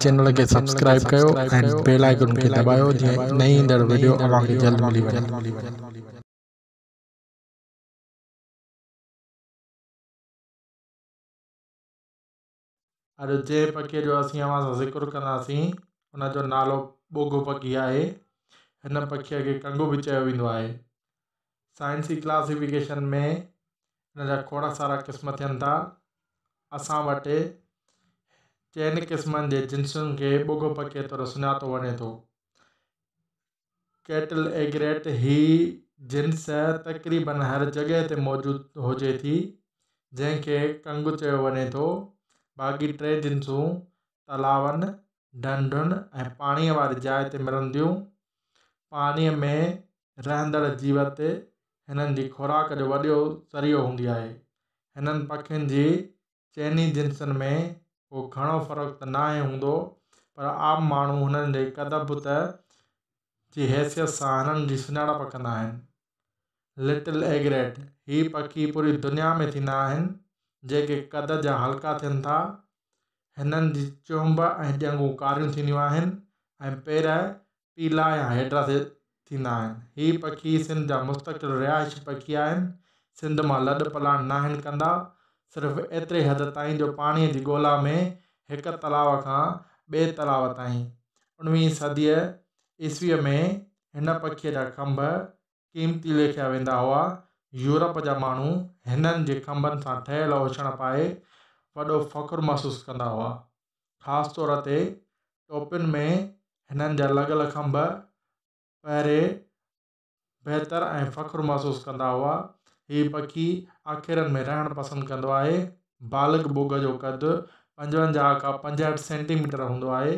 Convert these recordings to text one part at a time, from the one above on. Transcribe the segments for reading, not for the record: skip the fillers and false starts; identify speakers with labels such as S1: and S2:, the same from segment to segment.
S1: Channel کي subscribe ڪيو ۽ bell icon کي دٻايو جيئن نئين ايندڙ وڊيو اوهان کي جلد ملي وڃي. اڄ جنهن پکيء جو اسين اوهان سان ذڪر ڪنداسين ان جو نالو ٻوگهو پکي آهي. هن پکيء کي ڪنگو به چيو ويندو آهي. سائنسي ڪلاسيفڪيشن ۾ هن جا کوڙ سارا قسم ٿين ٿا. اسان وٽ چئن قسمن جي جنسن کي ٻوگهو پکيء طور سڃاتو وڃي ٿو. ڪيٽل ايگريٽ، هي جنس تقريبن هر جڳهه تي موجود هجي ٿي، جنهن کي ڪنگ چيو وڃي ٿو. باقي ٽي جنسون تلاون، ڍنڍن ۽ پاڻيء واري جاء تي ملنديون. پاڻيء ۾ رهندڙ جيوت هنن جي خوراڪ جو وڏو ذريعو هوندي آهي. هنن پکين جي چئني جنسن ۾ ڪو گهڻو فرق ته ناهي هوندو، پر عام ماڻهو هنن جي قد بت جي حيثيت سان هنن جي سڃاڻپ ڪندا آهن. لٽل ايگريٽ، هي پکي پوري دنيا ۾ ٿيندا آهن، جيڪي قد جا هلڪا ٿين ٿا. هنن جي چهنب ۽ ڄنگهون ڪاريون ٿينديون آهن ۽ پير پيلا يا هيڊرا ٿيندا آهن. هي پکي سنڌ جا مستقل رهائشي پکي آهن. سنڌ مان لڏ پلاڻ ناهن ڪندا. صرف ايتري حد تائين جو پاڻيء جي ڳولا ۾ هڪ تلاء کان ٻئي تلاء تائين. اڻويهين صديء عيسويء ۾ هن پکيء جا کنڀ قيمتي ليکيا ويندا هئا. يورپ جا ماڻهو هنن جي کنڀن سان ٺهيل اوڇڻ پائي وڏو فخر محسوس ڪندا هئا. خاص طور تي ٽوپين ۾ هنن جا لڳل کنڀ پهري بهتر ۽ فخر محسوس ڪندا هئا. هي پکي آکيرن ۾ رهڻ پسند ڪندو آهي. بالغ ٻگهه جو قد 55 کان 65 سينٽي ميٽر هوندو آهي.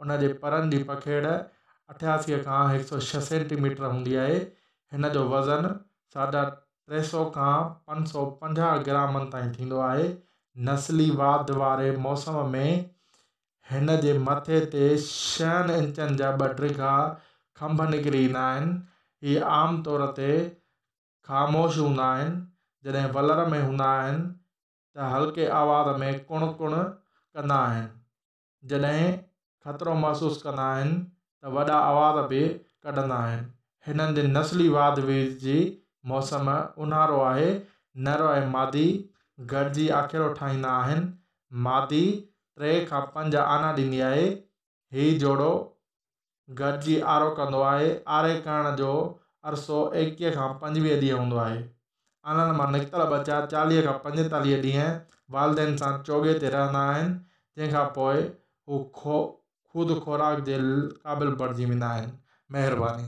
S1: ان جي پرن جي پکيڙ 88 کان 106 سينٽي ميٽر هوندي آهي. هن جو وزن 350 کان 550 گرامن تائين ٿيندو آهي. نسلي واڌ واري موسم ۾ هن جي مٿي تي ڇهن انچن جا ٻه ڊگها کنڀ نڪري ايندا آهن. هي عام طور تي خاموش هوندا آهن. جڏهن ولر ۾ هوندا آهن ته هلڪي آواز ۾ ڪڻ ڪڻ ڪندا آهن. جڏهن خطرو محسوس ڪندا آهن ته وڏا آواز به ڪڍندا آهن. هنن جي نسلي واڌ ويجهه جي موسم اونهارو آهي. نر ۽ مادي گڏجي آکيرو ٺاهيندا آهن. مادي 3 کان 5 آنا ڏيندي آهي. هي جوڙو گڏجي آرو ڪندو آهي. آري ڪرڻ جو عرصو 21 کان 25 ڏينهن هوندو آهي. آنن مان نڪتل ٻچا 40 کان 45 ڏينهن والدين سان چوڳي تي رهندا آهن، جنهن کان پوء هو خود خوراڪ جي قابل بڻجي ويندا آهن. مهرباني.